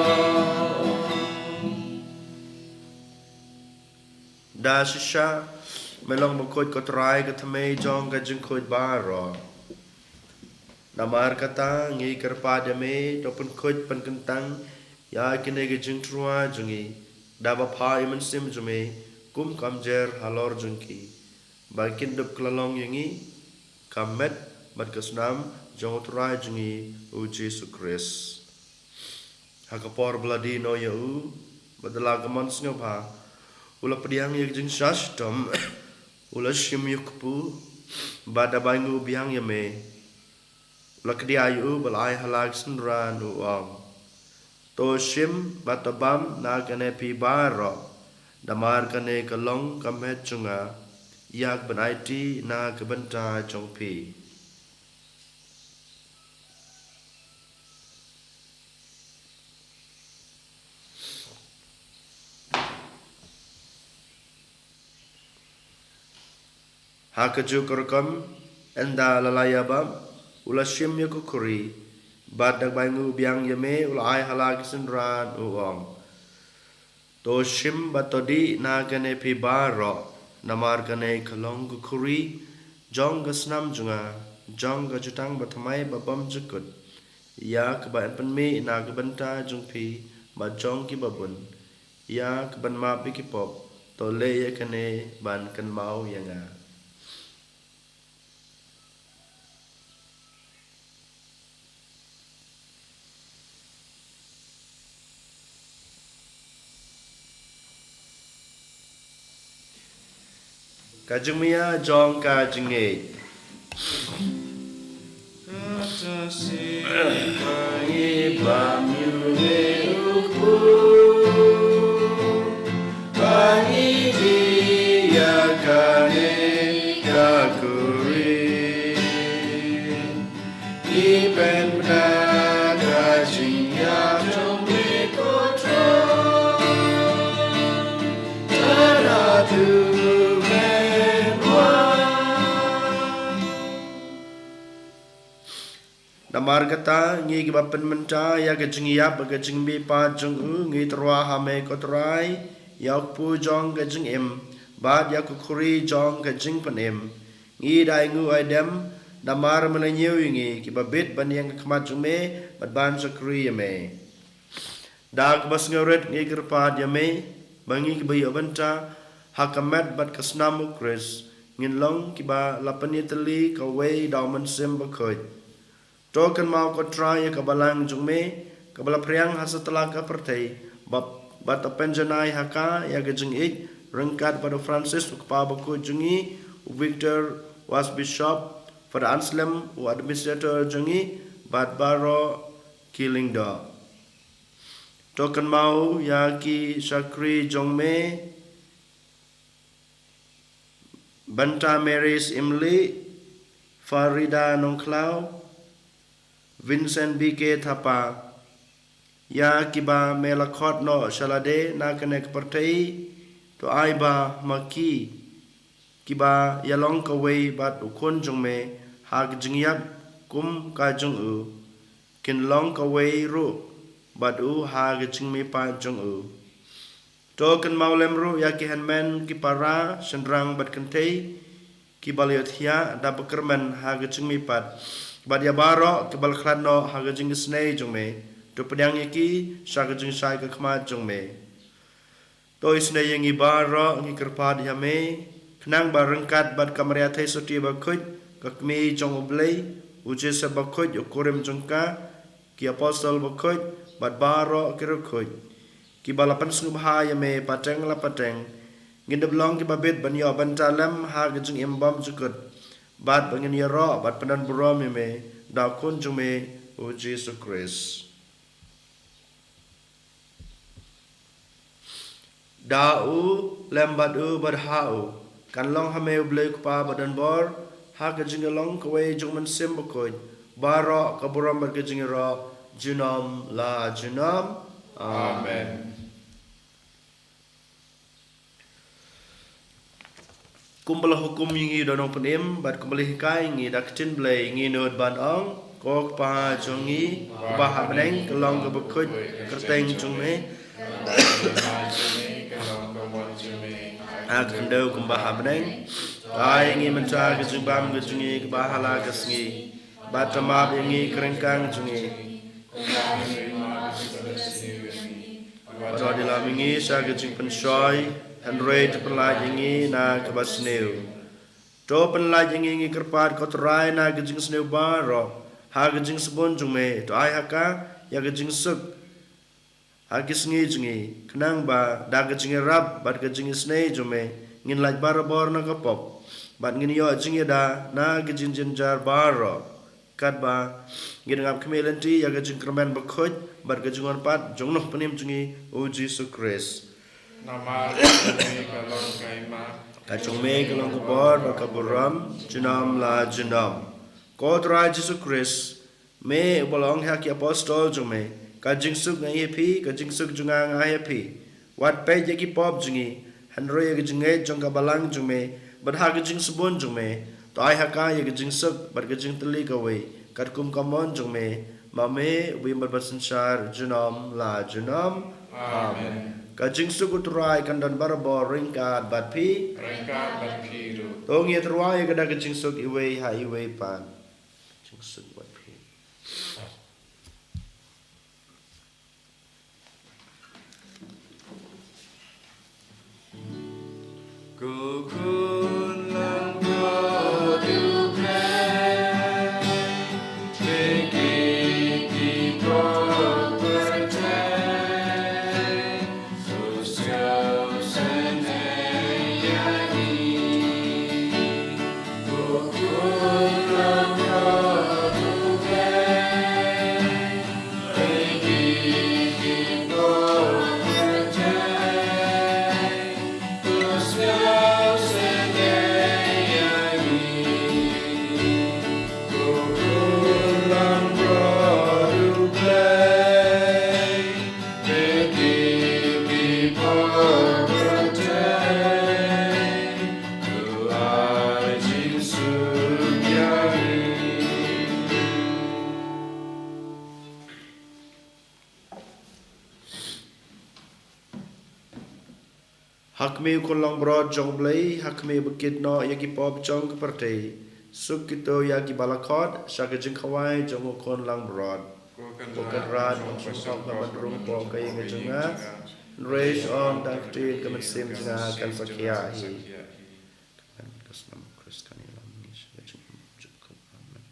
Da shisha me long bakhuid ko Trai, ka thymmei jong ka jingkhuid baroh. Namar kata ngi kyrpad ïa me, to pynkhuid pynkyntang ïa kine ki jingtyrwa jong ngi da ba phah ïa u Mynsiem jong me kum ka mjer halor jong ki, ba kin dup kylla long ïa ngi ka met bad ka snam jong U Trai jong ngi U Jisu Khrist. Ha ka por ba la die noh ïa u bad da la ka mon sngewbha, u la pdiang ïa ka jingshah shitom, u la shim ïa u kpu bad da bai nguh biang ïa me, u la kdiah ïa u bad la ai ha la ki synran, u ong: To shim bad to bam na kane phi baroh, namar kane ka long ka met jong nga, ïa kaban aiti na ka bynta jong phi. Ha kajuh ka rukom, ynda la la ïabam, u la shim ïa ka khuri bad da kaba nguh biang ïa me, u la ai ha la ki synran, u ong: To shim bad to dih na kane phi baroh, namar kane ka long ka khuri jong ka snam jong nga, jong ka jutang bathymmai babymjukut, ïa kaban pynmih na ka bynta jong phi bad jong kiba bun, ïa kaban map ïa ki pop. To leh ïa kane ban kynmaw ïa nga. Ka jingmih jong ka jingngeit. Kata shi ba ngi bam ïa u kpu, ba ngi dih ïa kane ka khuri, ngi pynbna ka jing Namar kata, ngi kiba pynmynta ïa ka jingïap bad ka jingmihpat jong u, ngi tyrwa ha me ko Trai, ïa u kpu jong ka jingim bad ïa ka khuri jong ka jingpynim. Ngi da ainguh aidem namar me la ñiew ïa ngi kiba bit ban ïeng ha khmat jong me bad ban shakri ïa me. Da kaba sngewrit ngi kyrpad ïa me ba ngi kiba ïoh bynta ha ka met bad ka snam u Khrist, ngin long kiba la pynïatylli kawei da u Mynsiem Bakhuid. To kynmaw ko Trai ïa ka balang jong me kaba la phriang ha satlak ka pyrthei, bad, bad to pynjanai ha ka ïa ka jingïeit ryngkat bad u Francis u kpa bakhuid jong ngi, u Victor u Archbishop, Father Anselm u administrator jong ngi, bad baroh ki lyngdoh. To kynmaw ïa ki shakri jong me, Bynta Mary Syiemlieh, Farida Nongkhlaw, Vincent B K Thapa, ïa kiba me la khot noh sha lade na kane ka pyrthei, to ai ba ma ki kiba ïalong kawei bad u Khun jong me ha ka jingïap kum ka jong u, kin long kawei ruh bad u ha ka jingmihpat jong u. To kynmaw lem ruh ïa ki hynmen ki para, shynrang bad kynthei kiba la ïohthiah da ba kyrmen ha ka jingmihpat, bad ïa baroh kiba la khlad noh ha ka jingisynei jong me. To pdiang ïa ki sha ka jingshai ka khmat jong me. To isynei ïa ngi baroh, ngi kyrpad ïa me, khnang ba ryngkat bad ka Maria Theisotti bakhuid, ka Kmie jong U Blei, u Joseph bakhuid u kurim jong ka, ki apostol bakhuid bad baroh ki riewkhuid kiba la pynsngewbha ïa me pateng la pateng, ngin ïa long kiba bit ban ïoh bynta lem ha ka jingim bymjukut, bad ba ngin ïaroh bad pyndonburom ïa me da u Khun jong me, u Jisu Khrist. Da u, lem bad u, bad ha u, kan long ha me U Blei U Kpa badonbor, ha ka jingïalong kawei jong U Mynsiem Bakhuid, baroh ka burom bad ka jingïaroh, junom la junom. Amen. Kumba la hukum ïa ngi da u Nongpynim, bad kumba la hikai ïa ngi da ka ktien Blei, ngi nud ban ong, Ko Kpa jong ngi uba ha bneng, ka long kaba khuid ka kyrteng jong me. Ha ka khyndew kumba ha bneng. Ai ïa ngi mynta ka jingbam ka jong ngi kaba ha la ka sngi. Bad to map ïa ngi ka ryngkang jong ngi. Bad to ym ïalam ïa ngi sha ka jingpynshoi, hynrei to pynlait ïa ngi na kaba sniew. To pynlait ïa ngi, ngi kyrpad ko Trai, na ka jingsniew baroh, ha ka jingsbun jong me, to ai ha ka ïa ka jingsuk ha ki sngi jong ngi, khnang ba da ka jingïarap bad ka jingisynei jong me, ngin lait barabor na ka pop, bad ngin ïoh jingïada na ka jingjynjar baroh. Katba ngin ïa ngap khmih lynti ïa ka jingkyrmen bakhuid bad ka jingwan pat jong u Nongpynim jong ngi, u Jisu Khrist. Namar ka jong me ka long ka hima, ka jong me ka long ka bor bad ka burom, junom la junom. Ko Trai Jisu Khrist, me uba la ong ha ki apostol jong me, ka jingsuk nga ai ha phi, ka jingsuk jong nga nga ai ha phi. Wat peit ïa ki pop jong ngi, hynrei ïa ka jingngeit jong ka balang jong me, bad ha ka jingsbun jong me, to ai ha ka ïa ka jingsuk bad ka jingtylli kawei, katkum ka mon jong me, ma me uba im bad basynshar junom la junom. Amen. Ka jingsuk u Trai kan don barabor ryngkat bad phi. Ryngkat bad phi ruh. To ngin ïatyrwa ïa ka da ka jingsuk iwei ha iwei pat. Jingsuk bad phi. Ha khmih u khun langbrot jong U Blei, ha khmih ba kit noh ïa ki pop jong ka pyrthei. Suk kito ïa kiba la khot sha ka jingkhawai jong u khun langbrot. Ko Kynrad, ym shym hok nga ban rung hapoh ka ïing ka jong nga, hynrei shu ong tang ka ktien, ka mynsiem jong nga kan sa khiah hi. Ka snam Khrist kan ïalam ngi sha ka jingim jong u khun. Amen.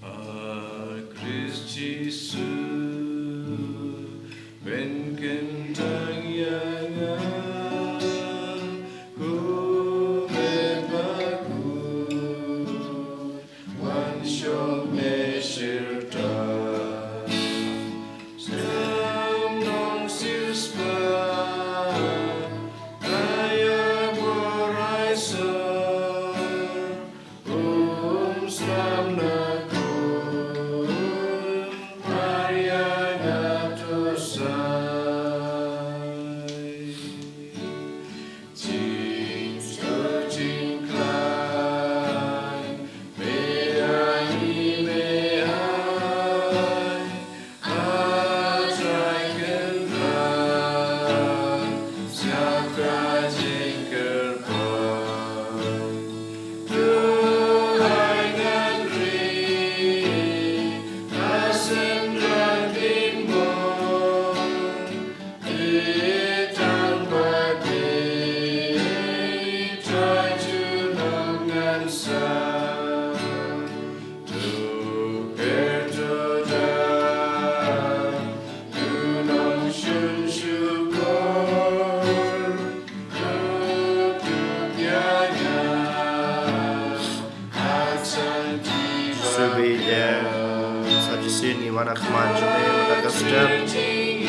A Khrist Jisu, men kyntang ïa nga, ko me bakut, wan shong me shirta. Sngewbha nongsiewspah, ïa bor ai sor, um slem na khun, Maria nga to sai. Jingstad jingkhlaiñ, me ai, me ai, A Trai Kynrad, siap ka jingkyrpad. To ai ngan ri ha synran dien mon, te tang ba dei Trai junom ngan sa. To kyrto da u nongshun shukor, to kyrto ïa nga ha tang ki ba. Shu bit ïa, sa shisien ngi wan ha khmat jong me, mynta ka step.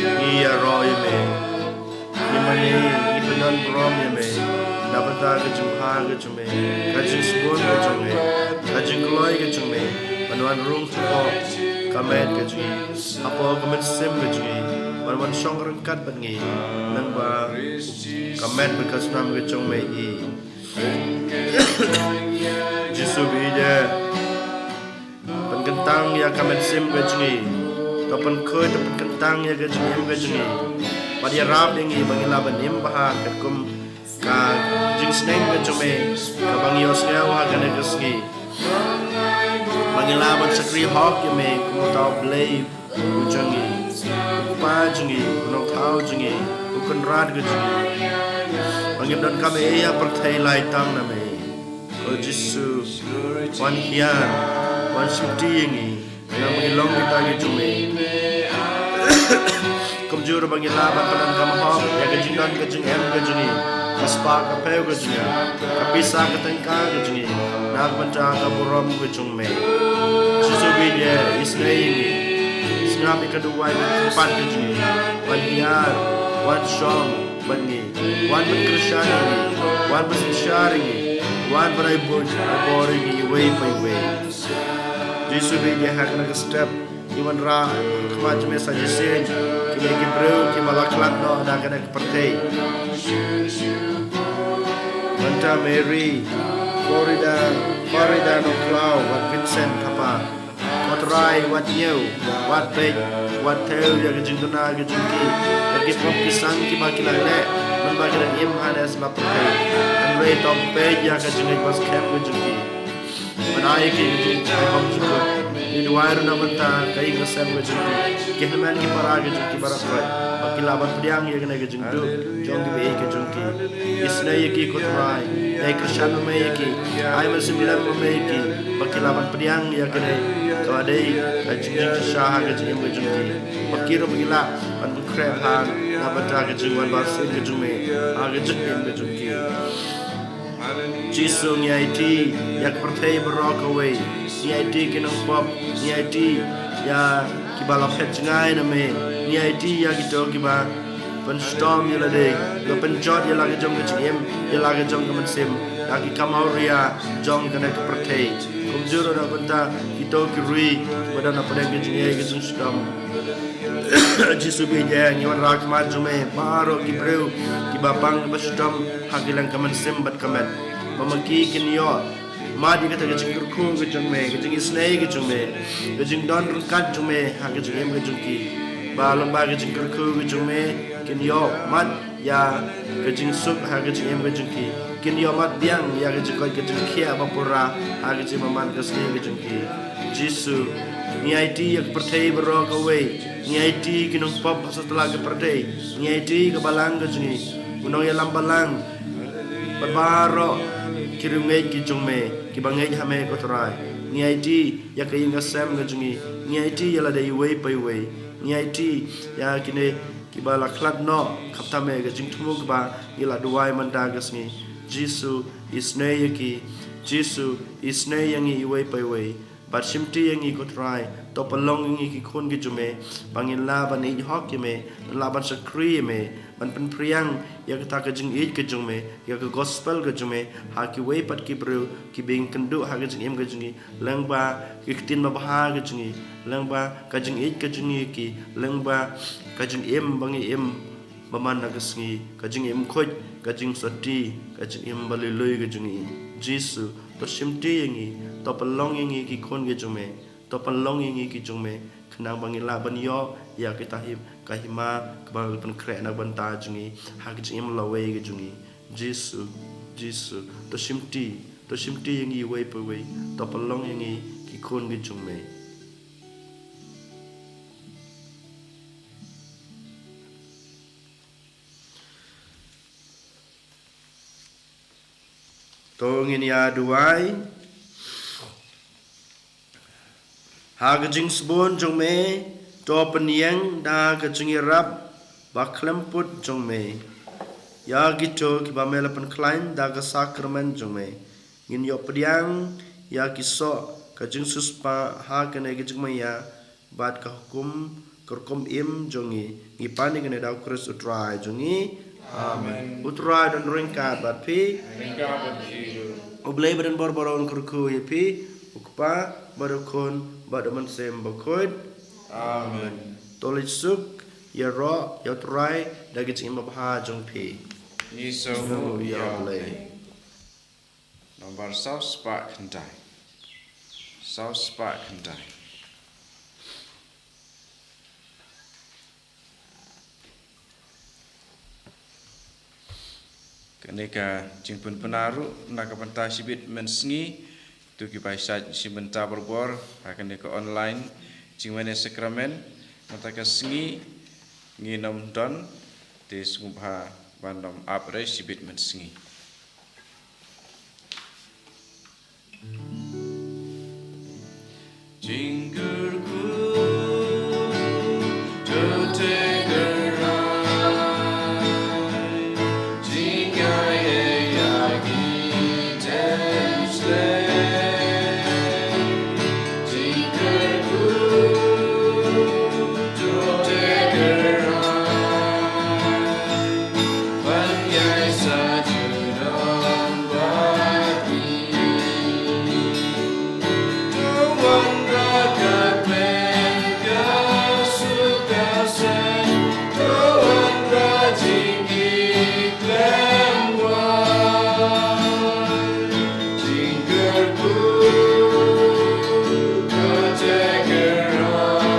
Ngi ïaroh ïa me. Ngi mane, ngi pynïaid burom ïa me. Na bynta ka jingbha ka jong me, ka jingsbun ka jong me, ka jingkloi ka jong me, ban wan rung hapoh ka met ka jong ngi, hapoh ka mynsiem ka jong ngi, ban wan shong ryngkat bad ngi, lyngba ka met bad ka snam ka jong me. I Jisu, bad ïa pynkyntang ïa ka mynsiem ka jong ngi. To pynkhuid, to pynkyntang ïa ka jingim ka jong ngi. Bad ïarap ïa ngi ba ngin lah ban im bha katkum ka jingsneng ka jong me, kaba ngi ïohsngew ha kane ka sngi. Ba ngin lah ban shakri hok ïa me kum uta u Blei u jong ngi, u Kpa jong ngi, u Nongthaw jong ngi, u Kynrad ka jong ngi. Ba ngim donkam ei ei ha pyrthei lai tang na me. Ko Jisu, wan hiar, wan shimti ïa ngi, namar ba ngi long kita ki jong me. Kumjuh ruh ba ngin lah ban pyndonkam hok ïa ka jingdon ka jingem ka jong ngi, ka spah ka phew ka jong ngi, ka pisa ka tyngka ka jong ngi, na ka bynta ka burom ka jong me. Jisu, bad ïa isynei ïa ngi, sngap ïa ka duwai ka kyrpad ka jong ngi. Wan hiar, wan shong bad ngi, wan pynkyrshan ïa ngi, wan pynsynshar ïa ngi, wan pynai buit ai bor ïa ngi iwei pa iwei. Jisu, bad ïa ha kane ka step ngi wanrah ha khmat jong me sa shisien ki dei ki briew kiba la khlad noh na kane ka pyrthei. Mynta Mary, Florida, Florida Nongkhlaw, bad Vincent Thapa. Ko Trai, wat ñiew, wat peit, wat thew ïa ka jingduna ka jong ki, ïa ki pop ki san kiba ki la leh mynba ki dang im ha kane ka pyrthei. Hynrei to peit ïa ka jingngeit ba skhem ka jong ki. Ban ai ïa ki ka jingaiei bymjukut. Ngi duwai ruh na ka bynta ka ïing ka sem ka jong ki, ki hynmen ki para ka jong ki baroh, ba ki lah ban pdiang ïa kane ka jingduh jong ki baieit ka jong ki. Isynei ïa ki, ko Trai, ïai kyrshan ma me ïa ki, ai mynsiem lem ma me ïa ki, ba ki lah ban pdiang ïa kane kaba dei ka jingjynjar ha ka jingim ka jong ki, ba ki ruh ba ki lah ban pynkhreh bha na ka bynta ka jingwan barsien ka jong me ha ka jingim ka jong ki. Jisu, ngi aiti ïa ka pyrthei baroh kawei. Ngi aiti ki nongpop, ngi aiti ïa kiba la phet jngai na me, ngi aiti ïa kito kiba pynshitom ïa lade, kiba pynjot ïa la ka jong ka jingim, ïa la ka jong ka mynsiem da ki kam awria jong kane ka pyrthei. Kumjuh ruh na ka bynta kito ki rui kiba don hapdeng ka jingaiei ka jingshitom. Jisu, bad ïa ngi wanrah ha khmat jong me baroh ki briew kiba pang kiba shitom ha ki liang ka mynsiem bad ka met, ba ma ki kin ïoh mad ïa kata ka jingkyrkhu ka jong me, ka jingisynei ka jong me, ka jingdon ryngkat jong me ha ka jingim ka jong ki. Ba lyngba ka jingkyrkhu ka jong me kin ïoh mad ïa ka jingsuk ha ka jingim ka jong ki, kin ïoh mad biang ïa ka jingkoit ka jingkhiah ba pura ha ka jingmynman ka sngi ka jong ki. Jisu, ngi aiti ïa ka pyrthei baroh kawei, ngi aiti ki nongpop ha satlak ka pyrthei, ngi aiti ka balang ka jong ngi, u nongïalam balang, bad baroh ki riewngeit ki jong me kiba ngeit ha me, ko Trai. Ngi aiti ïa ka ïing ka sem ka jong ngi, ngi aiti ïa lade iwei pa iwei, ngi aiti ïa kine kiba la khlad noh, khamtam ïa ka jingthmu kaba ngi la duwai mynta ka sngi. Jisu, isynei ïa ki. Jisu, isynei ïa ngi iwei pa iwei. Bad shimti ïa ngi, ko Trai, to pynlong ïa ngi ki khun ki jong me, ba ngin lah ban ïeit hok ïa me, ban lah ban shakri ïa me, ban pynphriang ïa kata ka jingïeit ka jong me, ïa ka gospel ka jong me ha kiwei pat ki briew kiba ïakynduh ha ka jingim ka jong ngi, lyngba ki ktien babha ka jong ngi, lyngba ka jingïeit ka jong ngi ïa ki, lyngba ka jingim ba ngi im ba man la ka sngi, ka jingim khuid, ka jingsati, ka jingim ba lui lui ka jong ngi. Jisu, to shimti ïa ngi, to pynlong ïa ngi ki khun ki jong me, to pynlong ïa ngi ki jong me, khnang ba ngin lah ban ïoh ïa kita hi ka hima kaba la pynkhreh na ka bynta jong ngi ha ka jingim lawei ka jong ngi. Jisu, Jisu, to shimti, to shimti ïa ngi iwei pa iwei, to pynlong ïa ngi ki khun ki jong me. To ngin ïa duwai. Ha ka jingsbun jong me, to pynïeng da ka jingïarap ba khlem put jong me ïa kito kiba me la pynkhlaiñ da ka sakramen jong me. Ngin ïoh pdiang ïa ki soh ka jingsiewspah ha kane ka jingmaïa bad ka hukum ka rukom im jong ngi. Ngi pan ïa kane da U Khrist U Trai jong ngi. Amen. U Trai un don ryngkat bad phi. Ryngkat bad phi ruh. U Blei badonbor baroh un kyrkhu ïa phi, U Kpa bad U Khun bad U Mynsiem Bakhuid. Amen. To leit suk, ïaroh ïa U Trai da ka jingim babha jong phi. Ngi sngewnguh ïa U Blei. Nombar saw spah khyndai. Saw spah khyndai. Kane ka jingpynbna ruh na ka bynta shibit mynsngi, to kiba ïa shait shim bynta barabor ha kane ka online jingmane sakramen mynta ka sngi. Ngin ym don, te sngewbha ban ym ap re shibit mynsngi. Jingkyrkhu to te kyrhai, jingai ei ïa ki ten slei. Jingkyrkhu to te kyrhai, ban ïai sa junom bad ngi. To wanrah ka kmen ka suk ka saiñ, to wanrah jingkit klem wai. Jingkyrkhu ka te kyrhai,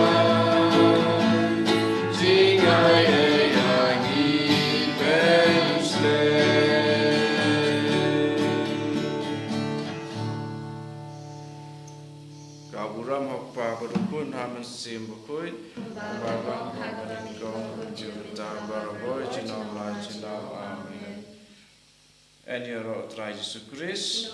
jingai ei ïa ngi pen slei. Ka burom ha U Kpa bad U Khun, ha U Mynsiem Bakhuid, kumba long ha kaba nyngkong, junom barabor, junom la junom. Amen. Yn ïaroh U Trai Jisu Khrist.